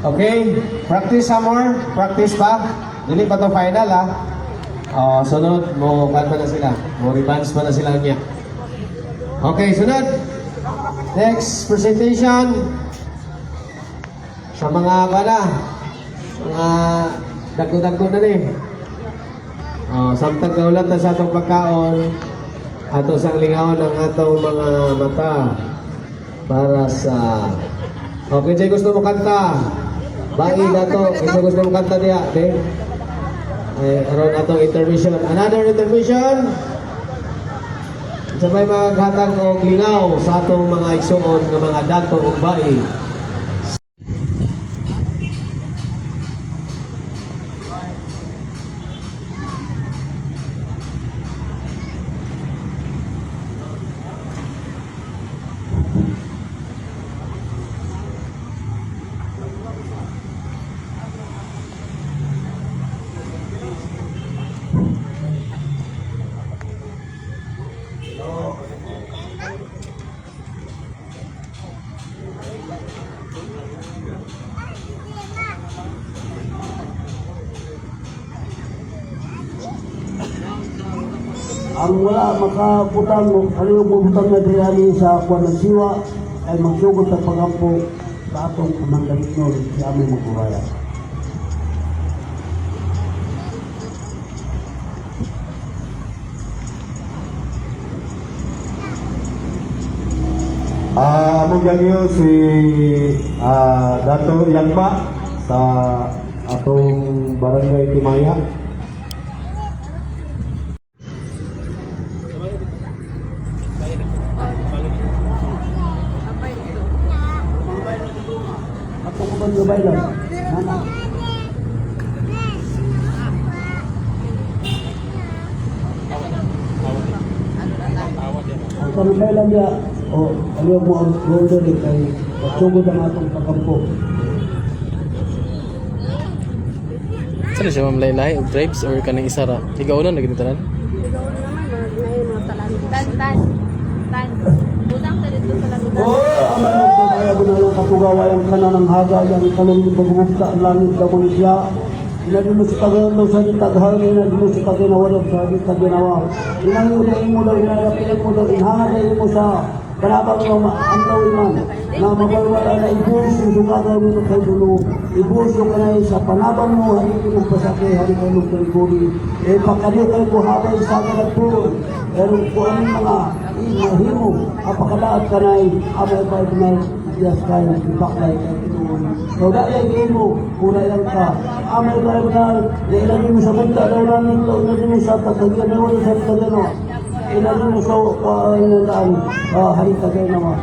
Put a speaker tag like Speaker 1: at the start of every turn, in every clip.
Speaker 1: Okay, practice some more. Practice pa. Dili pa to final ha. Oh, sunod mo kan pa na sila. Mo revanche pa na sila niya. Okay, sunod. Next presentation. Sa mga bala, mga dagko-dagko na ni. Oh, samtang kaulat na sa atong pagkaon, ato sang lingawon ang atong mga mata para sa. Okay, kinsay gusto mo kanta? Bai dato, kinsay gusto mo kanta diya, te? Ay, aron atong intermission. Another intermission. Sabay maghatag og lingaw sa atong mga igsuon nga mga dato ug bai.
Speaker 2: Ang wala makabutang mo, ano yung bubutang na diri sa kuwan ng siwa, ay magsugod sa pagampo sa atong amang galingon sa aming magbuhaya.
Speaker 3: Among gagyo si Dato Yagba sa atong barangay Timaya.
Speaker 2: Atong uban nga baylan. Nana. Ang kanang baylan niya, o aliw mo ang golden eh, kay magsugod ang atong pagampo.
Speaker 4: Saan siya ma'am laylay og tribes or kanang isa ra? Ikaw na nagitanan?
Speaker 5: Tan, tan. Tan. Butang sa dito sa lagutan.
Speaker 2: Oh, ang kaya ginalong katugawa yung kanan ng haga, yung kalong pagbukta ang langit daw mo siya. Inadino sa tagalaw sa taghan, inadino sa taginawa daw sa taginawa. Inang mo daw, inarapin mo daw, inhanay mo sa panabang mo maandaw iman. Na mabalwala na ibus yung sugaga mo sa kay dulo. Ibus yung kanay sa panabang mo, hari ko magpasakay, hari kayo magkaliguri. E pagkadi kayo buhabay sa po. Pero kung anong mga mahimo, apakadaat kanay, amay pa na Diyas kayo, ipaklay kay Pinoon. So dahil imo, pura lang ka. Amay pa na, ilagay mo sa bunta daw namin, ilagay mo sa tatagyan, ilagay mo sa tatagyan, ilagay mo sa inandaan, hari tagay nawa.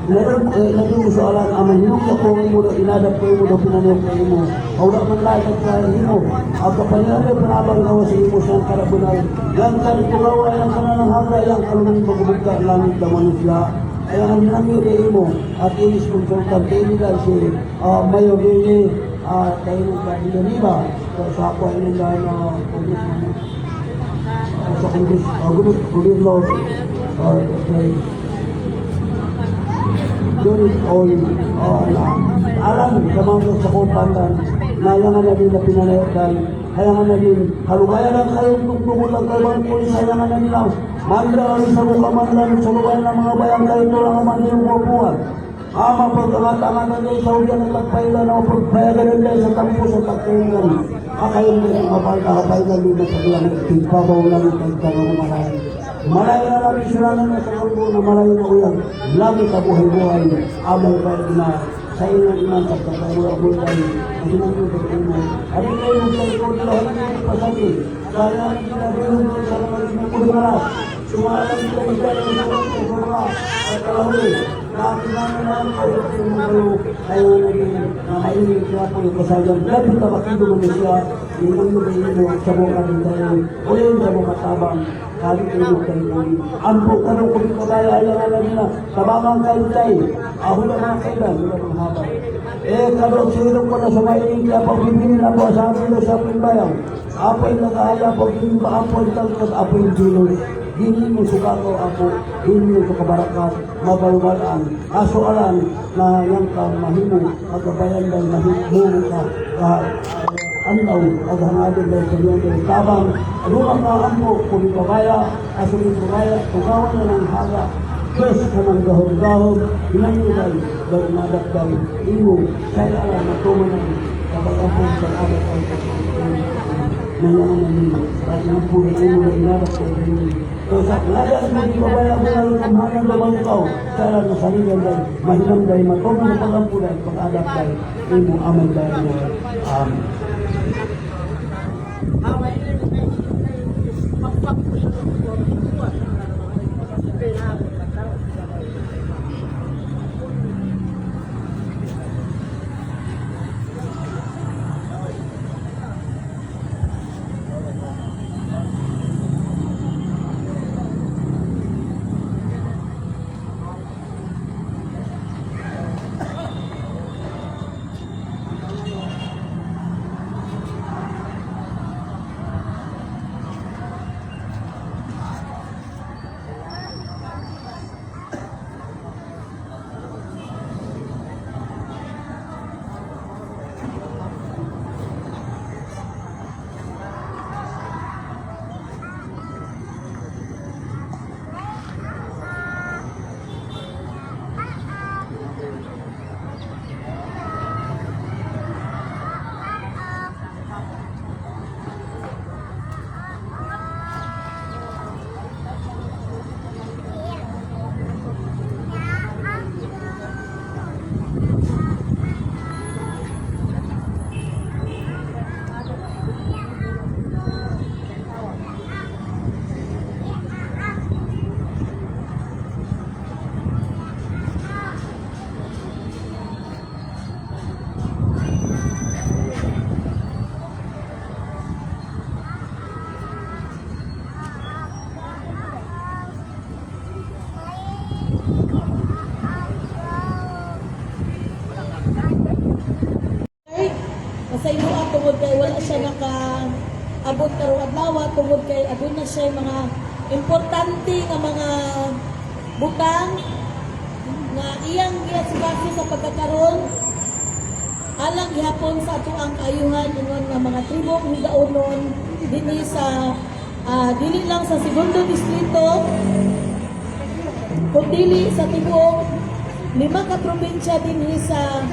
Speaker 2: Ilagay mo sa alam, amay hinong ko mo daw, inadap ko mo daw, pinanong ko mo. Aura man lahat ka imo. Ang kapangyari panabang gawa sa imo siyang karabunay. Yang kalitugawa, yang kananang haga, yang kalunang pagbubugta, langit na manusia. Ay ang hinangyo kay imo at inis consultant kay nila si Mayor Lili kay Villanueva sa ako ay nila na congressman sa Congress gobyerno kay during all na alam sa mga sa kupandan na hayangan na din na pinanayodan, hayangan na din halugayan ang kayong tugtugod ang kayo mga pulis, hayangan na nila mandra ang sa mukha mandra ang sa lugar ng mga bayang kayo ito lang ang mandirong buwan ama pagkangat-angat na sa uyan at tagpailan o pagpayagan nila sa tampo sa tagpailan akayong din ang mapal na kapailan din sa bilang tigpabaw lang ang tagtanong marami. Malayo na lang sila na sa kalbo na malayo na uyan. Lagi sa buhay-buhay, amay pa na sa inyong inang pagkakaroon ang buhay. Ang sinang sa inyo. Ano kayo ng tayo nila, hindi pasagi. Kaya ginagawin mo sa mga sinukumaras. Sumalang sila isa ng mga at kalahuli. Nakinangan kayo sa inyong kayo. Kayo na din na mainit siya po yung kasagan. Labi tabakido mo siya. Inang mo sa mga din tayo. O yun sa mga tabang. Kali kayo kayo. Ampo ka nung kumikabaya ay ang alam nila. Tabangan kayo tayo. Ako na mga kailan. Wala mga haba. Eh, kalong silong ko na sumayin niya. Pagbibili na po sa amin sa aking bayan. Apoy nag-aaya, pagbibili apoy tangkad, apoy dulo. Hinimo sugakaw ako, hinimo sa kabarakat, mabalwalaan, aso alan na yang ka mahimo, kagabayan day mahimo ka, ka anlaw, aghangadin day kanyan day tabang, aduna ka ampo, kung babaya, aso ni babaya, tugawan na ng haga, Diyos ka ng gahom-gahom, hinanyo day, day nadak day, imo, kaya alam na tumanan, kapag ampo sa adat ay nanganganan nimo, at ang puro imo na inadak ay imo. So sa lagat mo di babaya mo lalo ng hanang labang ikaw, sa na saligan day, mahinam day, matuman na pagampo day, pag-adap day, imo amay day mo. Amen.
Speaker 6: Sa imuha tungod kay wala siya naka abot karong adlaw, tungod kay aduna siya mga importante nga mga butang nga iyang giasikaso sa pagkakaron alang gihapon sa atoang kaayuhan ingon nga mga tribong higaonon dinhi sa dili lang sa segundo distrito kundili sa tibuok 5 ka probinsya dinhi sa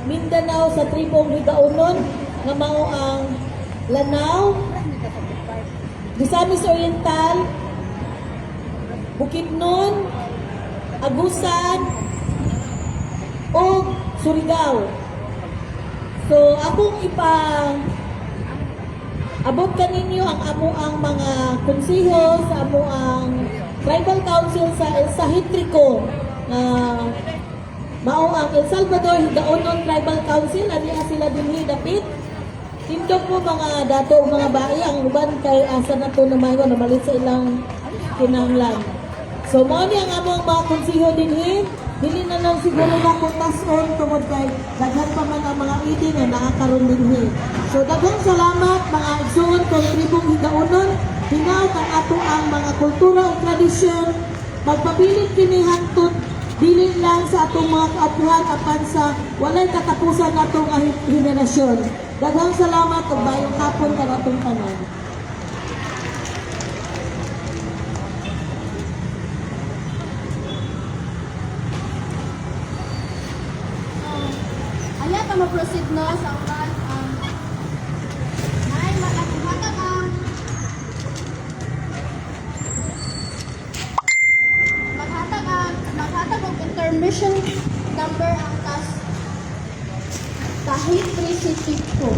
Speaker 6: Mindanao sa tribong Higaonon nga mao ang Lanao, Misamis Oriental, Bukidnon, Agusan, ug Surigao. So akong ipa abot kaninyo ang amo ang mga konseho sa amo ang Tribal Council sa El Sahitrico nga mao ang El Salvador Higaonon Tribal Council. Aniya sila dinhi dapit. Tindog mo mga dato ug mga bae, ang uban kay asa na to namayo, namalit sa ilang kinahanglan. So mao ni ang among mga konseho dinhi. Dili na lang siguro na kung tason tungod kay daghan pa man ang mga idi nga naa karon dinhi. So daghang salamat mga igsuon kong tribong Higaonon. Hinaot ang ato ang mga kultura ug tradisyon magpabilin kini hangtod dili lang sa atong mga kaapuhan apan sa walay katapusan natong henerasyon. Daghang salamat ug bayong hapon kanatong tanan.
Speaker 5: Aya ta mo-proceed no sa uban ang nay maghatag ang maghatag og intermission number ang tas kahit 3 ko.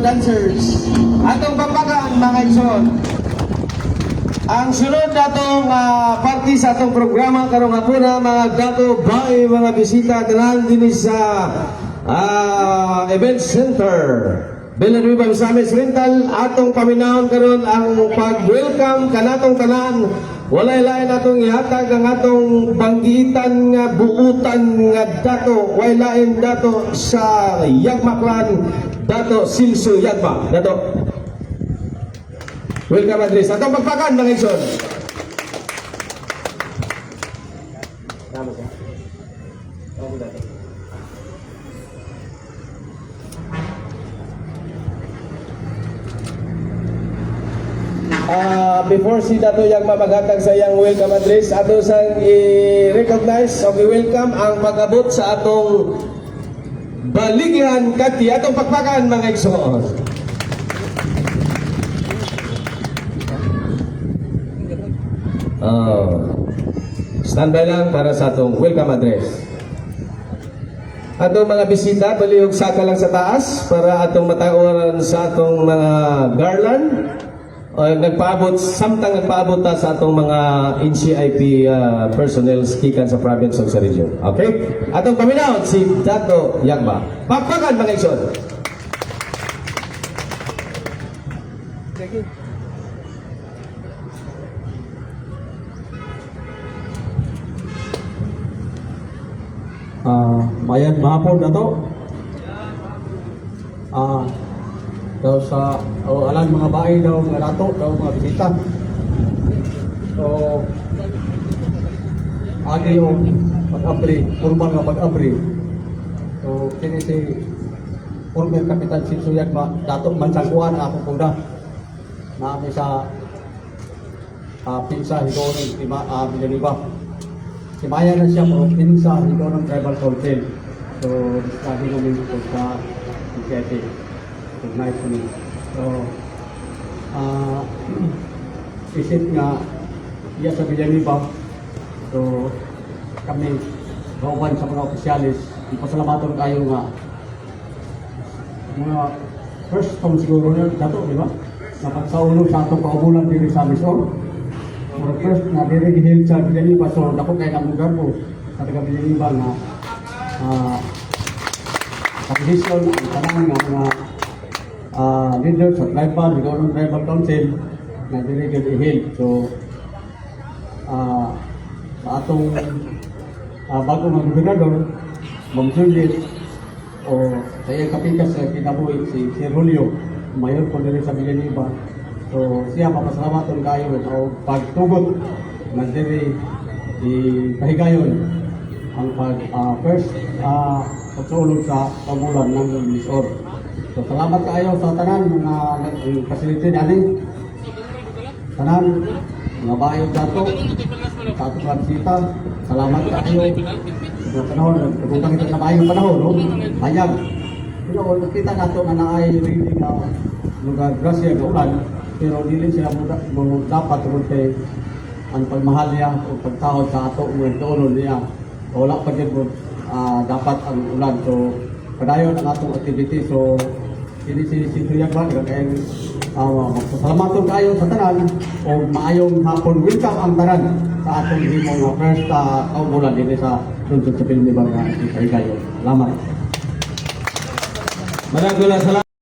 Speaker 1: dancers. Atong papakan, mga igsoon. Ang sunod natong party sa atong programa karong hapuna, mga dato bay, mga bisita tanan dinhi sa Event Center Villanueva, Misamis Oriental, atong paminawon karon ang pag-welcome kanatong tanan. Walay lain atong ihatag ang atong banggitan nga buutan nga dato, walay lain dato sa Yagma Clan, Dato Silso Yagma. Dato. Welcome address. Atong pagpakan, mga igsoon. Tama siya. Tama dato. Before si Dato Yagma maghatag sa iyang welcome address, ato sang i-recognize o i-welcome ang pag-abot sa atong baligyan kati atong pagpakan, mga igsoon. Standby lang para sa atong welcome address. Atong mga bisita, balihog saka lang sa taas para atong matawaran sa atong mga garland. O, nagpaabot, samtang nagpaabot ta sa atong mga NCIP personnel gikan sa province ug sa region. Okay? Atong paminaw si Dato Yagma. Pakpakan, mga igsoon.
Speaker 2: Mayan mahapon na to. Daw sa o alan mga baay daw mga dato daw mga bisita. So agi yung pag-abri, formal nga pag-abri. So kini si former Kapitan Silso Yagma, dato man sa kuan ako kuna. Naami sa Pinsa Higaonon Tima Villanueva. Si Maya na siya po, Pinsa Higaonon Tribal Council. So, sabi namin po sa NCIP. So, nice to meet. So, isip nga, iya sa Villanueva. So, kami, gauban sa mga opisyalis, ipasalamaton kayo nga mga first time siguro na dato, di ba? Napagsaulog sa atong kaubulan diri sa Misor. Pero first na diri gihil sa Villanueva, so dako kay namong garbo sa taga Villanueva nga sa ang tanan nga mga leader sa tribal, Higaonon Tribal Council na diri gyud ihil. So sa atong bago nga gobernador, Ma'am Juliet, o sa iyang kapikas sa kinabuhi si Sir Julio, mayor po diri sa Villanueva. So siya papasalamaton kayo o pagtugot na diri ipahigayon ang pag first pagsulog sa pamulan ng Misor. So salamat kaayo sa tanan mga nag-facility ani. Tanan mga bayo dato sa atong mga bisita. Salamat kaayo. Sa panahon, nagpunta kita sa maayong panahon, no? Hayag. Pero nakita nato nga naay really nga lugar grasya nga ulan, pero dili sila mo dapat tungod kay ang pagmahal niya o pagtahod sa ato mga kaunon niya. Wala pa din mo dapat ang ulan. So, padayon ang atong activity. So, kini si Sintuyag ba, kay magpasalamaton kayo sa tanan o maayong hapon. Welcome ang tanan sa atong himong nga first kaubulan dinhi sa lungsod sa Villanueva nga ikayo. Salamat.
Speaker 1: Maraming salamat.